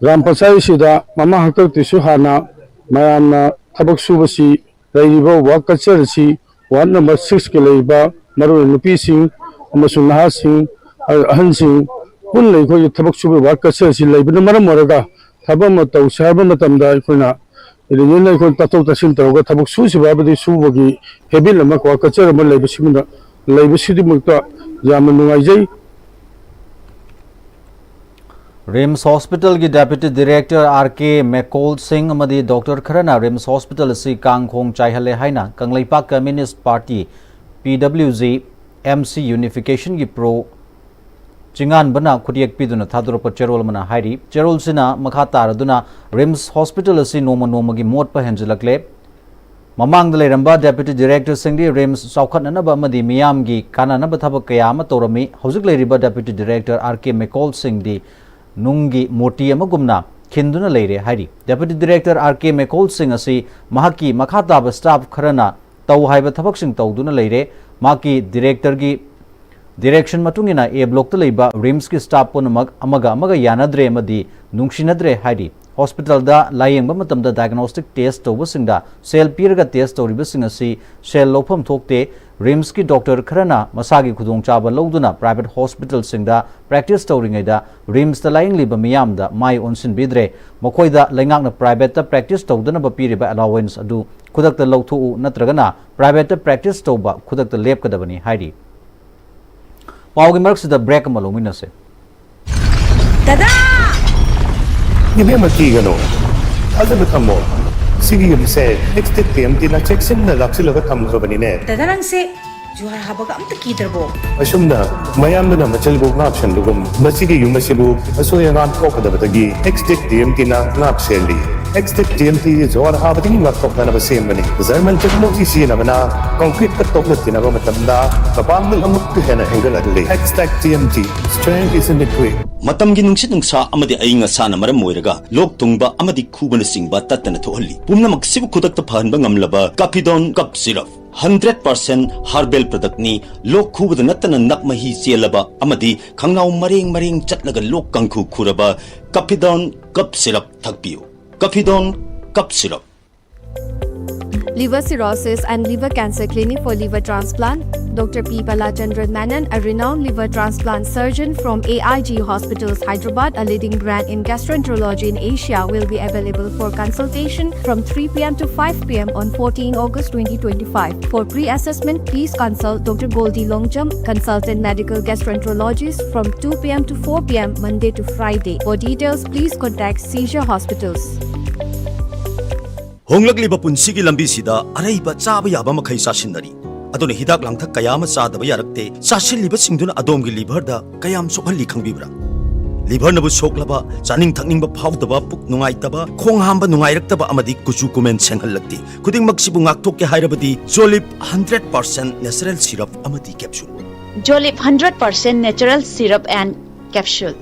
ꯒ꯭ꯔꯥꯝ ꯄꯟꯆꯥꯌꯠ ꯑꯁꯤꯗ ꯃꯃꯥꯡ ꯍꯥꯛꯇꯛꯇꯁꯨ ꯍꯥꯟꯅ ꯃꯌꯥꯝꯅ ꯊꯕꯛ ꯁꯨꯕꯁꯤ ꯂꯩꯔꯤꯕ ꯋꯥꯔꯛ ꯀꯜꯆꯔ ꯑꯁꯤ ꯋꯥꯔꯗ ꯅꯝꯕꯔ ꯁꯤꯛꯁꯀꯤ ꯂꯩꯔꯤꯕ ꯃꯔꯨꯑꯣꯏꯅ ꯅꯨꯄꯤꯁꯤꯡ ꯑꯃꯁꯨꯡ ꯅꯍꯥꯁꯤꯡ, ꯑꯍꯜꯁꯤꯡ ꯄꯨꯟꯅ ꯑꯩꯈꯣꯏꯒꯤ ꯊꯕꯛ ꯁꯨꯕ ꯋꯥꯔꯛ ꯀꯜꯆꯔ ꯑꯁꯤ ꯂꯩꯕꯅ ꯃꯔꯝ ꯑꯣꯏꯔꯒ ꯊꯕꯛ ꯑꯃ ꯇꯧꯁꯦ ꯍꯥꯏꯕ ꯃꯇꯝꯗ ꯑꯩꯈꯣꯏꯅ ꯔꯤꯌꯨꯅꯤꯌꯟ ꯑꯩꯈꯣꯏ ꯇꯥꯊꯣꯛ ꯇꯥꯁꯤꯟ ꯇꯧꯔꯒ ꯊꯕꯛ ꯁꯨꯁꯤꯕ ꯍꯥꯏꯕꯗꯤ ꯁꯨꯕꯒꯤ ꯍꯦꯕꯤꯠ ꯑꯃ ꯀꯣ ꯀꯜꯆꯔ ꯑꯃ ꯂꯩꯕꯁꯤꯃꯗ ꯂꯩꯕꯁꯤꯗꯃꯛꯇ ꯌꯥꯝꯅ ꯅꯨꯡꯉꯥꯏꯖꯩ꯫ ꯔꯤꯝꯁ ꯍꯣꯁꯄꯤꯇꯥꯜꯒꯤ ꯗꯦꯄ꯭ꯌꯨꯇꯤ ꯗꯤꯔꯦꯛꯇꯔ ꯑꯥꯔ ꯀꯦ ꯃꯦꯀꯣꯜ ꯁꯤꯡ ꯑꯃꯗꯤ ꯗꯣꯛꯇꯔ ꯈꯔꯅ ꯔꯤꯝꯁ ꯍꯣꯁꯄꯤꯇꯥꯜ ꯑꯁꯤ ꯀꯥꯡꯈꯣꯡ ꯆꯥꯏꯍꯜꯂꯦ ꯍꯥꯏꯅ ꯀꯪꯂꯩꯄꯥꯛ ꯀꯝꯌꯨꯅꯤꯁ꯭ꯠ ꯄꯥꯔꯇꯤ, ꯄꯤ ꯗꯕ꯭ꯂꯤꯌꯨ ꯖꯤ, ꯑꯦꯝ ꯁꯤ ꯌꯨꯅꯤꯐꯤꯀꯦꯁꯟꯒꯤ ꯄ꯭ꯔꯣ ꯆꯤꯉꯥꯟꯕꯅ ꯈꯨꯠꯌꯦꯛ ꯄꯤꯗꯨꯅ ꯊꯥꯗꯣꯔꯛꯄ ꯆꯦꯔꯣꯜ ꯑꯃꯅ ꯍꯥꯏꯔꯤ꯫ ꯆꯦꯔꯣꯜꯁꯤꯅ ꯃꯈꯥ ꯇꯥꯔꯗꯨꯅ ꯔꯤꯝꯁ ꯍꯣꯁꯄꯤꯇꯥꯜ ꯑꯁꯤ ꯅꯣꯡꯃ ꯅꯣꯡꯃꯒꯤ ꯃꯣꯠꯄ ꯍꯦꯟꯖꯤꯜꯂꯛꯂꯦ꯫ ꯃꯃꯥꯡꯗ ꯂꯩꯔꯝꯕ ꯗꯦꯄ꯭ꯌꯨꯇꯤ ꯗꯤꯔꯦꯛꯇꯔꯁꯤꯡꯗꯤ ꯔꯤꯝꯁ ꯆꯥꯎꯈꯠꯅꯅꯕ ꯑꯃꯗꯤ ꯃꯤꯌꯥꯝꯒꯤ ꯀꯥꯟꯅꯅꯕ ꯊꯕꯛ ꯀꯌꯥ ꯑꯃ ꯇꯧꯔꯝꯃꯤ꯫ ꯍꯧꯖꯤꯛ ꯂꯩꯔꯤꯕ ꯗꯦꯄ꯭ꯌꯨꯇꯤ ꯗꯤꯔꯦꯛꯇꯔ ꯑꯥꯔ ꯀꯦ ꯃꯦꯀꯣꯜ ꯁꯤꯡꯗꯤ ꯅꯨꯡꯒꯤ ꯃꯨꯔꯇꯤ ꯑꯃꯒꯨꯝꯅ ꯈꯤꯟꯗꯨꯅ ꯂꯩꯔꯦ ꯍꯥꯏꯔꯤ꯫ ꯗꯦꯄ꯭ꯌꯨꯇꯤ ꯗꯤꯔꯦꯛꯇꯔ ꯑꯥꯔ ꯀꯦ ꯃꯦꯀꯣꯜ ꯁꯤꯡ ꯑꯁꯤ ꯃꯍꯥꯛꯀꯤ ꯃꯈꯥ ꯇꯥꯕ ꯁ꯭ꯇꯥꯐ ꯈꯔꯅ ꯇꯧ ꯍꯥꯏꯕ ꯊꯕꯛꯁꯤꯡ ꯇꯧꯗꯨꯅ ꯂꯩꯔꯦ꯫ ꯃꯍꯥꯛꯀꯤ ꯗꯤꯔꯦꯛꯇꯔꯒꯤ ꯗꯤꯔꯦꯛꯁꯟ ꯃꯇꯨꯡ ꯏꯟꯅ ꯑꯦ ꯕ꯭ꯂꯣꯛꯇ ꯂꯩꯕ ꯔꯤꯝꯁꯀꯤ ꯁ꯭ꯇꯥꯐ ꯄꯨꯝꯅꯃꯛ ꯑꯃꯒ ꯑꯃꯒ ꯌꯥꯅꯗ꯭ꯔꯦ ꯑꯃꯗꯤ ꯅꯨꯡꯁꯤꯅꯗ꯭ꯔꯦ ꯍꯥꯏꯔꯤ꯫ ꯍꯣꯁꯄꯤꯇꯥꯜꯗ ꯂꯥꯌꯦꯡꯕ ꯃꯇꯝꯗ ꯗꯥꯏꯒꯅꯣꯁꯇꯤꯛ ꯇꯦꯁ ꯇꯧꯕꯁꯤꯡꯗ ꯁꯦꯜ ꯄꯤꯔꯒ ꯇꯦꯁ ꯇꯧꯔꯤꯕꯁꯤꯡ ꯑꯁꯤ ꯁꯦꯜ ꯂꯧꯐꯝ ꯊꯣꯛꯇꯦ꯫ ꯔꯤꯝꯁꯀꯤ ꯗꯣꯛꯇꯔ ꯈꯔꯅ ꯃꯁꯥꯒꯤ ꯈꯨꯗꯣꯡꯆꯥꯕ ꯂꯧꯗꯨꯅ ꯄ꯭ꯔꯥꯏꯚꯦꯠ ꯍꯣꯁꯄꯤꯇꯥꯜꯁꯤꯡꯗ ꯄ꯭ꯔꯦꯛꯇꯤꯁ ꯇꯧꯔꯤꯉꯩꯗ ꯔꯤꯝꯁꯇ ꯂꯥꯌꯦꯡꯂꯤꯕ ꯃꯤꯌꯥꯝꯗ ꯃꯥꯏ ꯑꯣꯟꯁꯤꯟꯕꯤꯗ꯭ꯔꯦ꯫ ꯃꯈꯣꯏꯗ ꯂꯩꯉꯥꯛꯅ ꯄ꯭ꯔꯥꯏꯚꯦꯠꯇ ꯄ꯭ꯔꯦꯛꯇꯤꯁ ꯇꯧꯗꯅꯕ ꯄꯤꯔꯤꯕ ꯑꯦꯂꯥꯋꯦꯟꯁ ꯑꯗꯨ ꯈꯨꯗꯛꯇ ꯂꯧꯊꯣꯛꯎ ꯅꯠꯇ꯭ꯔꯒꯅ ꯄ꯭ꯔꯥꯏꯚꯦꯠꯇ ꯄ꯭ꯔꯦꯛꯇꯤꯁ ꯇꯧꯕ ꯈꯨꯗꯛꯇ ꯂꯦꯞꯀꯗꯕꯅꯤ ꯍꯥꯏꯔꯤ꯫ ꯄꯥꯎꯒꯤ ꯃꯔꯛꯁꯤꯗ ꯕ꯭ꯔꯦꯛ ꯑꯃ ꯂꯧꯃꯤꯟꯅꯁꯦ꯫ ꯗꯗꯥ! ꯏꯕꯦꯝꯃ, ꯀꯤꯒꯅꯨ꯫ ꯊꯥꯖꯕ ꯊꯝꯃꯣ꯫ ꯁꯤꯒꯤ ꯌꯨꯝꯁꯦ ꯑꯦꯛꯁ ꯇꯤꯛ ꯇꯤ ꯑꯦꯝ ꯇꯤꯅ ꯆꯦꯛꯁꯤꯟꯅ ꯂꯥꯛꯁꯤꯜꯂꯒ ꯊꯝꯈ꯭ꯔꯕꯅꯤꯅꯦ꯫ ꯗꯗꯥ, ꯅꯪꯁꯦ ꯖꯨꯍꯥꯔ ꯍꯥꯕꯒ ꯑꯝꯇ ꯀꯤꯗ꯭ꯔꯕꯣ? ꯑꯁꯨꯝꯅ ꯃꯌꯥꯝꯗꯨꯅ ꯃꯆꯜꯕꯨ ꯉꯥꯛ ꯁꯦꯟꯕꯒꯨꯝ, ꯃꯁꯤꯒꯤ ꯌꯨꯝ ꯑꯁꯤꯕꯨ ꯑꯁꯣꯏ ꯑꯉꯥꯝ ꯊꯣꯛꯀꯗꯕꯗꯒꯤ ꯑꯦꯛꯁ ꯇꯤꯛ ꯇꯤ ꯑꯦꯝ ꯇꯤꯅ ꯉꯥꯛ ꯁꯦꯜꯂꯤ꯫ ꯑꯦꯛꯁ ꯇꯤꯛ ꯇꯤ ꯑꯦꯝ ꯇꯤ ꯖꯨꯍꯥꯔ ꯍꯥꯕꯗꯒꯤ ꯉꯥꯛꯊꯣꯛꯅꯅꯕ ꯁꯦꯝꯕꯅꯤ꯫ ꯖꯔꯃꯟ ꯇꯦꯛꯅꯣꯂꯣꯖꯤ ꯁꯤꯖꯤꯟꯅꯕꯅ ꯀꯪꯀ꯭ꯔꯤꯠꯀ ꯇꯣꯛꯅ ꯇꯤꯟꯅꯕ ꯃꯇꯝꯗ ꯃꯄꯥꯡꯒꯜ ꯑꯃꯨꯛꯀ ꯍꯦꯟꯅ ꯍꯦꯟꯒꯠꯍꯜꯂꯤ꯫ ꯑꯦꯛꯁ ꯇꯤꯛ T M T, strength is in the grit. ꯃꯇꯝꯒꯤ ꯅꯨꯡꯁꯤꯠ ꯅꯨꯡꯁꯥ ꯑꯃꯗꯤ ꯑꯏꯪ ꯑꯁꯥꯅ ꯃꯔꯝ ꯑꯣꯏꯔꯒ ꯂꯣꯛ ꯊꯨꯡꯕ ꯑꯃꯗꯤ ꯈꯨꯕꯅꯆꯤꯡꯕ ꯇꯠꯇꯅ ꯊꯣꯛꯍꯜꯂꯤ꯫ ꯄꯨꯝꯅꯃꯛꯁꯤꯕꯨ ꯈꯨꯗꯛꯇ ꯐꯍꯟꯕ ꯉꯝꯂꯕ ꯀꯥꯐꯤꯗꯣꯟ cough syrup. Hundred percent herbal ꯄ꯭ꯔꯗꯛꯅꯤ꯫ ꯂꯣꯛ ꯈꯨꯕꯗ ꯅꯠꯇꯅ ꯅꯞ ꯃꯍꯤ ꯆꯦꯜꯂꯕ ꯑꯃꯗꯤ ꯈꯪꯅꯥꯎ ꯃꯔꯦꯡ ꯃꯔꯦꯡ ꯆꯠꯂꯒ ꯂꯣꯛ ꯀꯥꯡꯈꯨ ꯈꯨꯔꯕ ꯀꯥꯐꯤꯗꯣꯟ ꯀꯞ ꯁꯤꯔꯞ ꯊꯛꯄꯤꯌꯨ꯫ ꯀꯥꯐꯤꯗꯣꯟ cough syrup. Liver Cirrhosis and Liver Cancer Clinic for liver transplant. Doctor P Balachandran Menon, a renowned liver transplant surgeon from A I G Hospitals, Hyderabad, a leading brand in gastroenterology in Asia, will be available for consultation from three p m to five p m on fourteen August twenty twenty-five. For pre-assessment, please consult Doctor Goldie Longjam, consultant medical gastroenterologist, from two p m to four p m Monday to Friday. For details, please contact Seizure Hospitals. ꯍꯣꯡꯂꯛꯂꯤꯕ ꯄꯨꯟꯁꯤꯒꯤ ꯂꯝꯕꯤꯁꯤꯗ ꯑꯔꯩꯕ ꯆꯥꯕ ꯌꯥꯕ ꯃꯈꯩ ꯆꯥꯁꯤꯟꯅꯔꯤ꯫ ꯑꯗꯨꯅ ꯍꯤꯗꯥꯛ ꯂꯥꯡꯊꯛ ꯀꯌꯥ ꯑꯃ ꯆꯥꯗꯕ ꯌꯥꯔꯛꯇꯦ꯫ ꯆꯥꯁꯤꯜꯂꯤꯕꯁꯤꯡꯗꯨꯅ ꯑꯗꯣꯝꯒꯤ ꯂꯤꯚꯔꯗ ꯀꯌꯥꯝ ꯁꯣꯛꯍꯜꯂꯤ ꯈꯪꯕꯤꯕ꯭ꯔꯥ? ꯂꯤꯚꯔꯅꯕꯨ ꯁꯣꯛꯂꯕ, ꯆꯥꯅꯤꯡ ꯊꯛꯅꯤꯡꯕ ꯐꯥꯎꯗꯕ, ꯄꯨꯛ ꯅꯨꯡꯉꯥꯏꯇꯕ, ꯈꯣꯡ ꯍꯥꯝꯕ ꯅꯨꯡꯉꯥꯏꯔꯛꯇꯕ ꯑꯃꯗꯤ ꯀꯨꯆꯨ ꯀꯨꯃꯦꯟ ꯁꯦꯡꯍꯜꯂꯛꯇꯦ꯫ ꯈꯨꯗꯤꯡꯃꯛꯁꯤꯕꯨ ꯉꯥꯛꯊꯣꯛꯀꯦ ꯍꯥꯏꯔꯕꯗꯤ ꯖꯣꯂꯤꯞ ꯍꯟꯗ꯭ꯔꯦꯠ ꯄꯥꯔꯁꯦꯟ ꯅꯦꯆꯔꯦꯜ ꯁꯤꯔꯞ ꯑꯃꯗꯤ capsule. Jolip hundred percent natural syrup and capsule.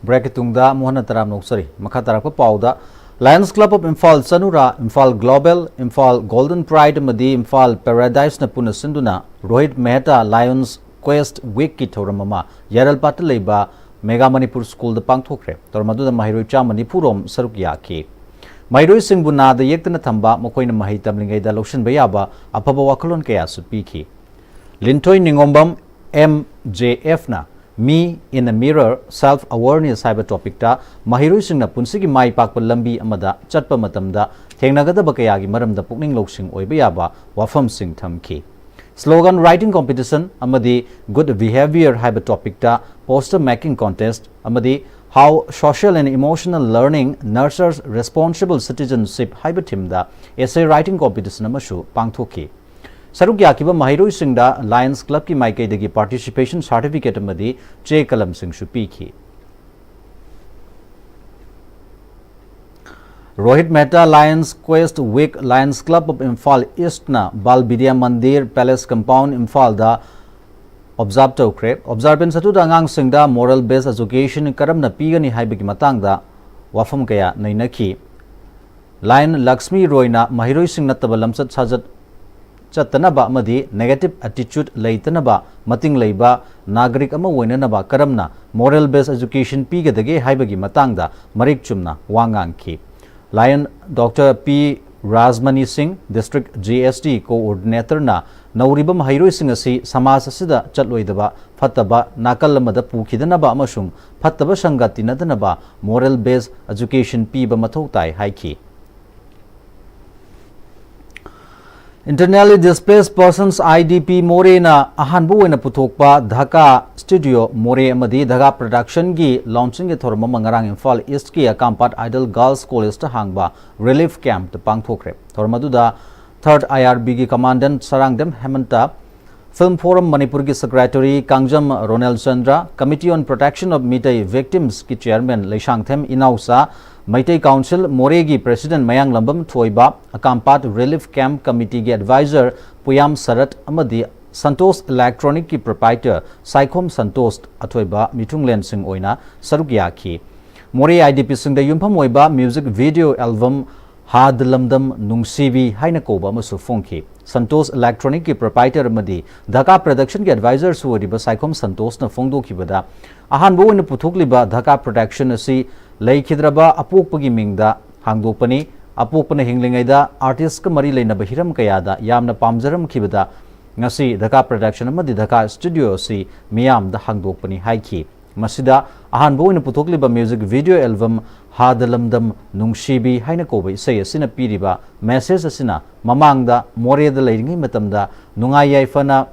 ꯕ꯭ꯔꯦꯛꯀꯤ ꯇꯨꯡꯗ ꯑꯃꯨꯛ ꯍꯟꯅ ꯇꯔꯥꯝꯅ ꯑꯣꯛꯆꯔꯤ꯫ ꯃꯈꯥ ꯇꯥꯔꯛꯄ ꯄꯥꯎꯗ, Lions Club of Imphal Chanura, Imphal global, Imphal golden pride ꯑꯃꯗꯤ ꯏꯝꯐꯥꯜ ꯄꯦꯔꯥꯗꯥꯏꯁꯅ ꯄꯨꯟꯅ ꯁꯤꯟꯗꯨꯅ ꯔꯣꯍꯤꯠ ꯃꯦꯍꯇꯥ ꯂꯥꯌꯟꯁ ꯀ꯭ꯋꯦꯁꯠ ꯋꯤꯛꯀꯤ ꯊꯧꯔꯝ ꯑꯃ ꯌꯥꯔꯜꯄꯥꯠꯇ ꯂꯩꯕ ꯃꯦꯒꯥ ꯃꯅꯤꯄꯨꯔ ꯁ꯭ꯀꯨꯜꯗ ꯄꯥꯡꯊꯣꯛꯈ꯭ꯔꯦ꯫ ꯊꯧꯔꯝ ꯑꯗꯨꯗ ꯃꯍꯩꯔꯣꯏ ꯆꯥꯝꯃ ꯅꯤꯐꯨ ꯔꯣꯝ ꯁꯔꯨꯛ ꯌꯥꯈꯤ꯫ ꯃꯍꯩꯔꯣꯏꯁꯤꯡꯕꯨ ꯅꯥꯗ ꯌꯦꯛꯇꯅ ꯊꯝꯕ, ꯃꯈꯣꯏꯅ ꯃꯍꯩ ꯇꯝꯂꯤꯉꯩꯗ ꯂꯧꯁꯤꯟꯕ ꯌꯥꯕ ꯑꯐꯕ ꯋꯥꯈꯜꯂꯣꯟ ꯀꯌꯥꯁꯨ ꯄꯤꯈꯤ꯫ ꯂꯤꯟꯊꯣꯏ ꯅꯤꯉꯣꯝꯕꯝ, ꯑꯦꯝ ꯖꯦ ꯑꯦꯐꯅ Me in a Mirror, Self Awareness ꯍꯥꯏꯕ ꯇꯣꯄꯤꯛꯇ ꯃꯍꯩꯔꯣꯏꯁꯤꯡꯅ ꯄꯨꯟꯁꯤꯒꯤ ꯃꯥꯏ ꯄꯥꯛꯄ ꯂꯝꯕꯤ ꯑꯃꯗ ꯆꯠꯄ ꯃꯇꯝꯗ ꯊꯦꯡꯅꯒꯗꯕ ꯀꯌꯥꯒꯤ ꯃꯔꯝꯗ ꯄꯨꯛꯅꯤꯡ ꯂꯧꯁꯤꯡ ꯑꯣꯏꯕ ꯌꯥꯕ ꯋꯥꯐꯝꯁꯤꯡ ꯊꯝꯈꯤ꯫ Slogan writing competition ꯑꯃꯗꯤ Good Behavior ꯍꯥꯏꯕ ꯇꯣꯄꯤꯛꯇ poster making contest ꯑꯃꯗꯤ How Social and Emotional Learning Nurtures Responsible Citizenship ꯍꯥꯏꯕ ꯊꯤꯝꯗ essay writing competition ꯑꯃꯁꯨ ꯄꯥꯡꯊꯣꯛꯈꯤ꯫ ꯁꯔꯨꯛ ꯌꯥꯈꯤꯕ ꯃꯍꯩꯔꯣꯏꯁꯤꯡꯗ ꯂꯥꯌꯟꯁ ꯀ꯭ꯂꯕꯀꯤ ꯃꯥꯏꯀꯩꯗꯒꯤ ꯄꯥꯔꯇꯤꯁꯤꯄꯦꯁꯟ ꯁꯥꯔꯇꯤꯐꯤꯀꯦꯠ ꯑꯃꯗꯤ ꯆꯦ ꯀꯂꯝꯁꯤꯡꯁꯨ ꯄꯤꯈꯤ꯫ Rohit Mehta Lions quest week Lions club of Imphal ꯏꯁ꯭ꯠꯅ ꯕꯥꯜ ꯕꯤꯗ꯭ꯌꯥ ꯃꯟꯗꯤꯔ ꯄꯦꯂꯦꯁ ꯀꯝꯄꯥꯎꯟꯗ ꯏꯝꯐꯥꯜꯗ ꯑꯣꯕꯖꯥꯔꯕ ꯇꯧꯈ꯭ꯔꯦ꯫ ꯑꯣꯕꯖꯥꯔꯕꯦꯟꯁ ꯑꯗꯨꯗ ꯑꯉꯥꯡꯁꯤꯡꯗ ꯃꯣꯔꯦꯜ ꯕꯦꯁ ꯑꯦꯖꯨꯀꯦꯁꯟ ꯀꯔꯝꯅ ꯄꯤꯒꯅꯤ ꯍꯥꯏꯕꯒꯤ ꯃꯇꯥꯡꯗ ꯋꯥꯐꯝ ꯀꯌꯥ ꯅꯩꯅꯈꯤ꯫ ꯂꯥꯌꯟ ꯂꯛꯁꯃꯤ ꯔꯣꯏꯅ ꯃꯍꯩꯔꯣꯏꯁꯤꯡ ꯅꯠꯇꯕ ꯂꯝꯆꯠ ꯁꯥꯖꯠ ꯆꯠꯇꯅꯕ ꯑꯃꯗꯤ negative attitude ꯂꯩꯇꯅꯕ ꯃꯇꯤꯡ ꯂꯩꯕ ꯅꯥꯒꯔꯤꯛ ꯑꯃ ꯑꯣꯏꯅꯅꯕ ꯀꯔꯝꯅ ꯃꯣꯔꯦꯜ ꯕꯦꯁ ꯑꯦꯖꯨꯀꯦꯁꯟ ꯄꯤꯒꯗꯒꯦ ꯍꯥꯏꯕꯒꯤ ꯃꯇꯥꯡꯗ ꯃꯔꯤꯛ ꯆꯨꯝꯅ ꯋꯥ ꯉꯥꯡꯈꯤ꯫ Lion Doctor P Rajmani Singh, District G S T Coordinator-ꯅ ꯅꯧꯔꯤꯕ ꯃꯍꯩꯔꯣꯏꯁꯤꯡ ꯑꯁꯤ ꯁꯃꯥꯖ ꯑꯁꯤꯗ ꯆꯠꯂꯣꯏꯗꯕ, ꯐꯠꯇꯕ ꯅꯥꯀꯜ ꯑꯃꯗ ꯄꯨꯈꯤꯗꯅꯕ ꯑꯃꯁꯨꯡ ꯐꯠꯇꯕ ꯁꯪꯒ ꯇꯤꯟꯅꯗꯅꯕ moral based education ꯄꯤꯕ ꯃꯊꯧ ꯇꯥꯏ ꯍꯥꯏꯈꯤ꯫ Internally Displaced Persons, I D P, ꯃꯣꯔꯦꯅ ꯑꯍꯥꯟꯕ ꯑꯣꯏꯅ ꯄꯨꯊꯣꯛꯄ ꯙꯀꯥ Studio ꯃꯣꯔꯦ ꯑꯃꯗꯤ ꯙꯀꯥ Production-ꯒꯤ launching-ꯒꯤ ꯊꯧꯔꯝ ꯑꯃ ꯉꯔꯥꯡ ꯏꯝꯐꯥꯜ East-ꯀꯤ ꯑꯀꯥꯝꯄꯥꯠ Ideal Girls College-ꯇ ꯍꯥꯡꯕ relief camp-ꯇ ꯄꯥꯡꯊꯣꯛꯈ꯭ꯔꯦ꯫ ꯊꯧꯔꯝ ꯑꯗꯨꯗ Third I R B-ꯒꯤ Commandant ꯁꯔꯥꯡꯗꯦꯝ ꯍꯦꯃꯟꯇ, Film Forum ꯃꯅꯤꯄꯨꯔꯒꯤ Secretary Kangjam Ronel Chandra, Committee on Protection of Meitei Victims-ꯀꯤ Chairman Leishangthem Inaocha, Meitei Council ꯃꯣꯔꯦꯒꯤ President ꯃꯌꯥꯡꯂꯝꯕꯝ ꯊꯣꯏꯕ, ꯑꯀꯥꯝꯄꯥꯠ Relief Camp Committee-ꯒꯤ Advisor ꯄꯨꯌꯥꯝ ꯁꯔꯠ ꯑꯃꯗꯤ Santosh Electronic-ꯀꯤ Proprietor ꯁꯥꯏꯈꯣꯝ ꯁꯟꯇꯣꯁ ꯑꯊꯣꯏꯕ ꯃꯤꯊꯨꯡꯂꯦꯟꯁꯤꯡ ꯑꯣꯏꯅ ꯁꯔꯨꯛ ꯌꯥꯈꯤ꯫ ꯃꯣꯔꯦ I D P-ꯁꯤꯡꯗ ꯌꯨꯝꯐꯝ ꯑꯣꯏꯕ music video album ꯍꯥꯗ ꯂꯝꯗꯝ ꯅꯨꯡꯁꯤꯕꯤ ꯍꯥꯏꯅ ꯀꯧꯕ ꯑꯃꯁꯨ ꯐꯣꯡꯈꯤ꯫ Santosh Electronic-ꯀꯤ Proprietor ꯑꯃꯗꯤ ꯙꯀꯥ Production-ꯒꯤ Advisor-ꯁꯨ ꯑꯣꯏꯔꯤꯕ ꯁꯥꯏꯈꯣꯝ ꯁꯟꯇꯣꯁꯅ ꯐꯣꯡꯗꯣꯛꯈꯤꯕꯗ, ꯑꯍꯥꯟꯕ ꯑꯣꯏꯅ ꯄꯨꯊꯣꯛꯂꯤꯕ ꯙꯀꯥ Production ꯑꯁꯤ ꯂꯩꯈꯤꯗ꯭ꯔꯕ ꯑꯄꯣꯛꯄꯒꯤ ꯃꯤꯡꯗ ꯍꯥꯡꯗꯣꯛꯄꯅꯤ꯫ ꯑꯄꯣꯛꯄꯅ ꯍꯤꯡꯂꯤꯉꯩꯗ artist-ꯀ ꯃꯔꯤ ꯂꯩꯅꯕ ꯍꯤꯔꯝ ꯀꯌꯥꯗ ꯌꯥꯝꯅ ꯄꯥꯝꯖꯔꯝꯈꯤꯕꯗ ꯉꯁꯤ ꯙꯀꯥ Production ꯑꯃꯗꯤ ꯙꯀꯥ Studio ꯑꯁꯤ ꯃꯤꯌꯥꯝꯗ ꯍꯥꯡꯗꯣꯛꯄꯅꯤ ꯍꯥꯏꯈꯤ꯫ ꯃꯁꯤꯗ ꯑꯍꯥꯟꯕ ꯑꯣꯏꯅ ꯄꯨꯊꯣꯛꯂꯤꯕ music video album ꯍꯥꯗ ꯂꯝꯗꯝ ꯅꯨꯡꯁꯤꯕꯤ ꯍꯥꯏꯅ ꯀꯧꯕ ꯏꯁꯩ ꯑꯁꯤꯅ ꯄꯤꯔꯤꯕ message ꯑꯁꯤꯅ ꯃꯃꯥꯡꯗ ꯃꯣꯔꯦꯗ ꯂꯩꯔꯤꯉꯩ ꯃꯇꯝꯗ ꯅꯨꯡꯉꯥꯏ ꯌꯥꯏꯐꯅ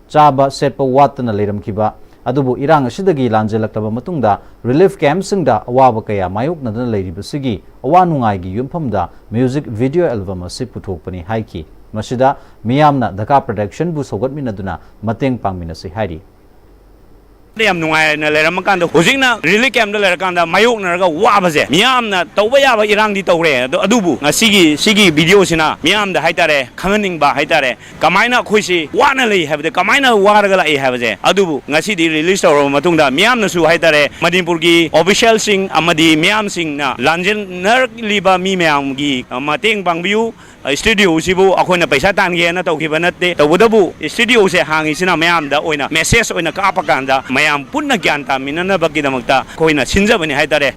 ꯆꯥꯕ ꯁꯦꯠꯄ ꯋꯥꯠꯇꯅ ꯂꯩꯔꯝꯈꯤꯕ, ꯑꯗꯨꯕꯨ ꯏꯔꯥꯡ ꯑꯁꯤꯗꯒꯤ ꯂꯥꯟꯖꯦꯜꯂꯛꯂꯕ ꯃꯇꯨꯡꯗ relief camp-ꯁꯤꯡꯗ ꯑꯋꯥꯕ ꯀꯌꯥ ꯃꯥꯌꯣꯛꯅꯗꯨꯅ ꯂꯩꯔꯤꯕꯁꯤꯒꯤ ꯑꯋꯥ ꯅꯨꯡꯉꯥꯏꯒꯤ ꯌꯨꯝꯐꯝꯗ music video album ꯑꯁꯤ ꯄꯨꯊꯣꯛꯄꯅꯤ ꯍꯥꯏꯈꯤ꯫ ꯃꯁꯤꯗ ꯃꯤꯌꯥꯝꯅ ꯙꯀꯥ Production-ꯕꯨ ꯁꯧꯒꯠꯃꯤꯟꯅꯗꯨꯅ ꯃꯇꯦꯡ ꯄꯥꯡꯃꯤꯟꯅꯁꯤ ꯍꯥꯏꯔꯤ꯫ ꯌꯥꯝ ꯅꯨꯡꯉꯥꯏꯅ ꯂꯩꯔꯝꯃ ꯀꯥꯟꯗ, ꯍꯧꯖꯤꯛꯅ relief camp-ꯇ ꯂꯩꯔꯀꯥꯟꯗ ꯃꯥꯌꯣꯛꯅꯔꯒ ꯋꯥꯕꯁꯦ, ꯃꯤꯌꯥꯝꯅ ꯇꯧꯕ ꯌꯥꯕ ꯏꯔꯥꯡꯗꯤ ꯇꯧꯔꯦ꯫ ꯑꯗꯣ, ꯑꯗꯨꯕꯨ ꯉꯁꯤꯒꯤ ꯁꯤꯒꯤ video-ꯁꯤꯅ ꯃꯤꯌꯥꯝꯗ ꯍꯥꯏꯇꯥꯔꯦ, ꯈꯪꯍꯟꯅꯤꯡꯕ ꯍꯥꯏꯇꯥꯔꯦ, ꯀꯃꯥꯏꯅ ꯑꯩꯈꯣꯏꯁꯤ ꯋꯥꯅ ꯂꯩ ꯍꯥꯏꯕꯗꯤ, ꯀꯃꯥꯏꯅ ꯋꯥꯔꯒ ꯂꯥꯛꯏ ꯍꯥꯏꯕꯁꯦ꯫ ꯑꯗꯨꯕꯨ ꯉꯁꯤꯗꯤ release ꯇꯧꯔꯕ ꯃꯇꯨꯡꯗ ꯃꯤꯌꯥꯝꯅꯁꯨ ꯍꯥꯏꯇꯥꯔꯦ, ꯃꯅꯤꯄꯨꯔꯒꯤ official-ꯁꯤꯡ ꯑꯃꯗꯤ ꯃꯤꯌꯥꯝꯁꯤꯡꯅ ꯂꯥꯟꯖꯦꯟꯅꯔꯤꯕ ꯃꯤ ꯃꯌꯥꯝꯒꯤ ꯃꯇꯦꯡ ꯄꯥꯡꯕꯤꯌꯨ꯫ Studio-ꯁꯤꯕꯨ ꯑꯩꯈꯣꯏꯅ ꯄꯩꯁꯥ ꯇꯥꯟꯒꯦꯅ ꯇꯧꯈꯤꯕ ꯅꯠꯇꯦ꯫ ꯇꯧꯕꯇꯕꯨ studio-ꯁꯦ ꯍꯥꯡꯉꯤꯁꯤꯅ ꯃꯌꯥꯝꯗ ꯑꯣꯏꯅ message ꯑꯣꯏꯅ ꯀꯥꯞꯄ ꯀꯥꯟꯗ ꯃꯌꯥꯝ ꯄꯨꯟꯅ ꯒ꯭ꯌꯥꯟ ꯇꯥꯃꯤꯟꯅꯅꯕꯒꯤꯗꯃꯛꯇ ꯑꯩꯈꯣꯏꯅ ꯁꯤꯟꯖꯕꯅꯤ ꯍꯥꯏꯇꯥꯔꯦ꯫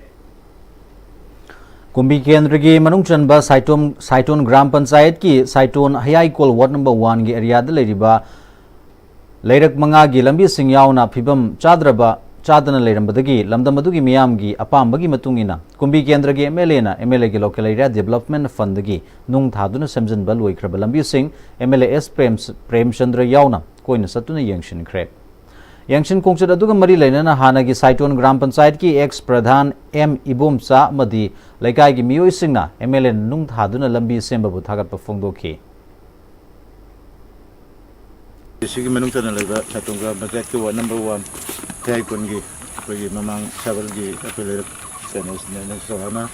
ꯀꯨꯝꯕꯤ ꯀꯦꯟꯗ꯭ꯔꯒꯤ ꯃꯅꯨꯡ ꯆꯟꯕ ꯁꯥꯏꯇꯣꯟ ꯁꯥꯏꯇꯣꯟ ꯒ꯭ꯔꯥꯝ ꯄꯟꯆꯥꯌꯠꯀꯤ ꯁꯥꯏꯇꯣꯟ ꯍꯌꯥꯏꯀꯣꯜ ꯋꯥꯔꯗ ꯅꯝꯕꯔ ꯋꯥꯟꯒꯤ ꯑꯦꯔꯤꯌꯥꯗ ꯂꯩꯔꯤꯕ ꯂꯩꯔꯛ ꯃꯉꯥꯒꯤ ꯂꯝꯕꯤꯁꯤꯡ ꯌꯥꯎꯅ ꯐꯤꯕꯝ ꯆꯥꯗ꯭ꯔꯕ ꯆꯥꯗꯅ ꯂꯩꯔꯝꯕꯗꯒꯤ ꯂꯝꯗꯝ ꯑꯗꯨꯒꯤ ꯃꯤꯌꯥꯝꯒꯤ ꯑꯄꯥꯝꯕꯒꯤ ꯃꯇꯨꯡ ꯏꯟꯅ ꯀꯨꯝꯕꯤ ꯀꯦꯟꯗ꯭ꯔꯒꯤ ꯑꯦꯝ ꯑꯦꯜ ꯑꯦꯅ ꯑꯦꯝ ꯑꯦꯜ ꯑꯦꯒꯤ ꯂꯣꯀꯦꯜ ꯑꯦꯔꯤꯌꯥ ꯗꯤꯕꯂꯞꯃꯦꯟ ꯐꯟꯗꯒꯤ ꯅꯨꯡ ꯊꯥꯗꯨꯅ ꯁꯦꯝꯖꯤꯟꯕ ꯂꯣꯏꯈ꯭ꯔꯕ ꯂꯝꯕꯤꯁꯤꯡ M L A S Prem Premchandra ꯌꯥꯎꯅ ꯀꯣꯏꯅ ꯆꯠꯇꯨꯅ ꯌꯦꯡꯁꯤꯟꯈ꯭ꯔꯦ꯫ ꯌꯦꯡꯁꯤꯟ ꯈꯣꯡꯆꯠ ꯑꯗꯨꯒ ꯃꯔꯤ ꯂꯩꯅꯅ ꯍꯥꯟꯅꯒꯤ ꯁꯥꯏꯇꯣꯟ ꯒ꯭ꯔꯥꯝ ꯄꯟꯆꯥꯌꯠꯀꯤ ꯑꯦꯛꯁ ꯄ꯭ꯔꯙꯥꯟ ꯑꯦꯝ ꯏꯕꯣꯝꯆꯥ ꯑꯃꯗꯤ ꯂꯩꯀꯥꯏꯒꯤ ꯃꯤꯑꯣꯏꯁꯤꯡꯅ ꯑꯦꯝ ꯑꯦꯜ ꯑꯦꯅ ꯅꯨꯡ ꯊꯥꯗꯨꯅ ꯂꯝꯕꯤ ꯁꯦꯝꯕꯕꯨ ꯊꯥꯒꯠꯄ ꯐꯣꯡꯗꯣꯛꯈꯤ꯫ ꯁꯤꯒꯤ ꯃꯅꯨꯡ ꯆꯟꯅ ꯂꯩꯕ ꯁꯥꯏꯇꯣꯟ ꯒ꯭ꯔꯥꯝ ꯄꯟꯆꯥꯌꯠꯀꯤ ꯋꯥꯔꯗ ꯅꯝꯕꯔ ꯋꯥꯟ ꯍꯌꯥꯏꯀꯣꯟꯒꯤ ꯑꯩꯈꯣꯏꯒꯤ ꯃꯃꯥꯡ ꯁꯥꯕꯜꯒꯤ ꯑꯩꯈꯣꯏ ꯂꯩꯔꯛ ꯀꯩꯅꯣ ꯆꯥꯎꯔꯥꯛꯅ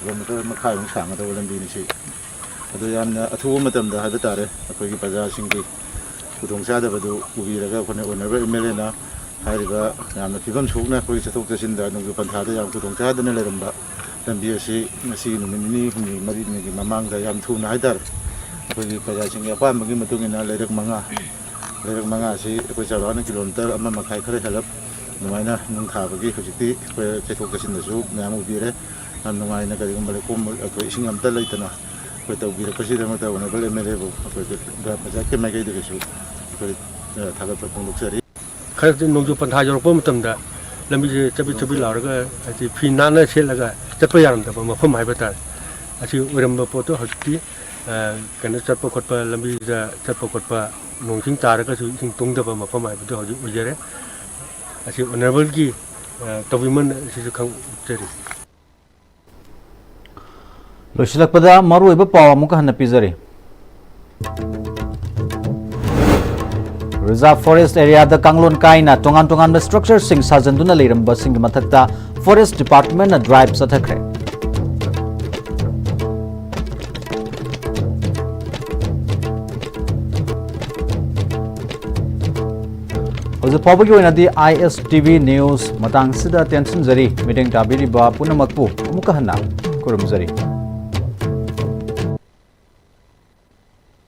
ꯀꯤꯂꯣꯃꯤꯇꯔ ꯃꯈꯥꯏꯃꯨꯛ ꯁꯥꯡꯒꯗꯕ ꯂꯝꯕꯤꯅꯤ ꯁꯤ꯫ ꯑꯗꯣ ꯌꯥꯝꯅ ꯑꯊꯨꯕ ꯃꯇꯝꯗ ꯍꯥꯏꯕ ꯇꯥꯔꯦ ꯑꯩꯈꯣꯏꯒꯤ ꯄ꯭ꯔꯖꯥꯁꯤꯡꯒꯤ ꯈꯨꯗꯣꯡꯆꯥꯗꯕꯗꯨ ꯎꯕꯤꯔꯒ ꯑꯩꯈꯣꯏꯅ ꯑꯣꯅꯔꯦꯕꯜ ꯑꯦꯝ ꯑꯦꯜ ꯑꯦꯅ ꯍꯥꯏꯔꯤꯕ ꯌꯥꯝꯅ ꯐꯤꯕꯝ ꯁꯣꯛꯅ ꯑꯩꯈꯣꯏꯒꯤ ꯆꯠꯊꯣꯛ ꯆꯠꯁꯤꯟꯗ ꯅꯣꯡꯖꯨ ꯄꯟꯊꯥꯗ ꯌꯥꯝ ꯈꯨꯗꯣꯡꯆꯥꯗꯅ ꯂꯩꯔꯝꯕ ꯂꯝꯕꯤ ꯑꯁꯤ ꯉꯁꯤ ꯅꯨꯃꯤꯠ ꯅꯤꯅꯤ ꯍꯨꯝꯅꯤ ꯃꯔꯤꯅꯤꯒꯤ ꯃꯃꯥꯡꯗ ꯌꯥꯝ ꯊꯨꯅ ꯍꯥꯏꯇꯥꯔꯦ ꯑꯩꯈꯣꯏꯒꯤ ꯄ꯭ꯔꯖꯥꯁꯤꯡꯒꯤ ꯑꯄꯥꯝꯕꯒꯤ ꯃꯇꯨꯡ ꯏꯟꯅ ꯂꯩꯔꯛ ꯃꯉꯥ ꯂꯩꯔꯛ ꯃꯉꯥ ꯑꯁꯤ ꯑꯩꯈꯣꯏ ꯆꯥꯎꯔꯥꯛꯅ ꯀꯤꯂꯣꯃꯤꯇꯔ ꯑꯃ ꯃꯈꯥꯏ ꯈꯔ ꯍꯦꯜꯂꯞ ꯑꯗꯨꯃꯥꯏꯅ ꯅꯨꯡ ꯊꯥꯕꯒꯤ ꯍꯧꯖꯤꯛꯇꯤ ꯑꯩꯈꯣꯏ ꯆꯠꯊꯣꯛ ꯆꯠꯁꯤꯟꯗꯁꯨ ꯃꯌꯥꯝ ꯎꯕꯤꯔꯦ꯫ ꯌꯥꯝ ꯅꯨꯡꯉꯥꯏꯅ ꯀꯔꯤꯒꯨꯝꯕ ꯂꯩꯈꯣꯝ ꯑꯩꯈꯣꯏ ꯏꯁꯤꯡ ꯑꯝꯇ ꯂꯩꯇꯅ ꯑꯩꯈꯣꯏ ꯇꯧꯕꯤꯔꯛꯄꯁꯤꯗꯃꯛꯇ ꯑꯣꯅꯔꯦꯕꯜ ꯑꯦꯝ ꯑꯦꯜ ꯑꯦꯕꯨ ꯑꯩꯈꯣꯏ ꯒ꯭ꯔꯥꯝ ꯄꯟꯆꯥꯌꯠꯀꯤ ꯃꯥꯏꯀꯩꯗꯒꯤꯁꯨ ꯑꯩꯈꯣꯏ ꯊꯥꯒꯠꯄ ꯐꯣꯡꯗꯣꯛꯆꯔꯤ꯫ ꯈꯔꯗꯤ ꯅꯣꯡꯖꯨ ꯄꯟꯊꯥ ꯌꯧꯔꯛꯄ ꯃꯇꯝꯗ ꯂꯝꯕꯤꯁꯦ ꯆꯕꯤꯠ ꯆꯕꯤꯠ ꯂꯥꯎꯔꯒ ꯍꯥꯏꯗꯤ ꯐꯤ ꯅꯥꯟꯅ ꯁꯦꯠꯂꯒ ꯆꯠꯄ ꯌꯥꯔꯝꯗꯕ ꯃꯐꯝ ꯍꯥꯏꯕ ꯇꯥꯔꯦ꯫ ꯑꯁꯤ ꯑꯣꯏꯔꯝꯕ ꯄꯣꯠꯇꯣ ꯍꯧꯖꯤꯛꯇꯤ ꯀꯩꯅꯣ ꯆꯠꯄ ꯈꯣꯠꯄ ꯂꯝꯕꯤꯗ ꯆꯠꯄ ꯈꯣꯠꯄ ꯅꯣꯡ ꯏꯁꯤꯡ ꯇꯥꯔꯒꯁꯨ ꯏꯁꯤꯡ ꯇꯨꯡꯗꯕ ꯃꯐꯝ ꯍꯥꯏꯕꯗꯣ ꯍꯧꯖꯤꯛ ꯑꯣꯏꯖꯔꯦ꯫ ꯑꯁꯤ ꯑꯣꯅꯔꯦꯕꯜꯒꯤ ꯇꯧꯕꯤꯃꯜ ꯑꯁꯤꯁꯨ ꯈꯪꯖꯔꯤ꯫ ꯂꯣꯏꯁꯤꯜꯂꯛꯄꯗ ꯃꯔꯨꯑꯣꯏꯕ ꯄꯥꯎ ꯑꯃꯨꯛꯀ ꯍꯟꯅ ꯄꯤꯖꯔꯤ꯫ ꯔꯤꯖꯥꯔꯚ ꯐꯣꯔꯦꯁ꯭ꯠ ꯑꯦꯔꯤꯌꯥꯗ ꯀꯥꯡꯂꯣꯟ ꯀꯥꯏꯅ ꯇꯣꯉꯥꯟ ꯇꯣꯉꯥꯟꯕ ꯁ꯭ꯇ꯭ꯔꯛꯆꯔꯁꯤꯡ ꯁꯥꯖꯟꯗꯨꯅ ꯂꯩꯔꯝꯕꯁꯤꯡꯒꯤ ꯃꯊꯛꯇ ꯐꯣꯔꯦꯁ꯭ꯠ ꯗꯤꯄꯥꯔꯠꯃꯦꯟꯠꯅ ꯗ꯭ꯔꯥꯏꯚ ꯆꯠꯊꯈ꯭ꯔꯦ꯫ ꯍꯧꯖꯤꯛ ꯐꯥꯎꯕꯒꯤ ꯑꯣꯏꯅꯗꯤ ꯑꯥꯏ ꯑꯦꯁ ꯇꯤ ꯚꯤ ꯅ꯭ꯌꯨꯁ ꯃꯇꯥꯡꯁꯤꯗ ꯇꯦꯟꯁꯤꯟꯖꯔꯤ꯫ ꯃꯤꯠꯌꯦꯡ ꯇꯥꯕꯤꯔꯤꯕ ꯄꯨꯝꯅꯃꯛꯄꯨ ꯑꯃꯨꯛꯀ ꯍꯟꯅ ꯈꯨꯔꯨꯝꯖꯔꯤ꯫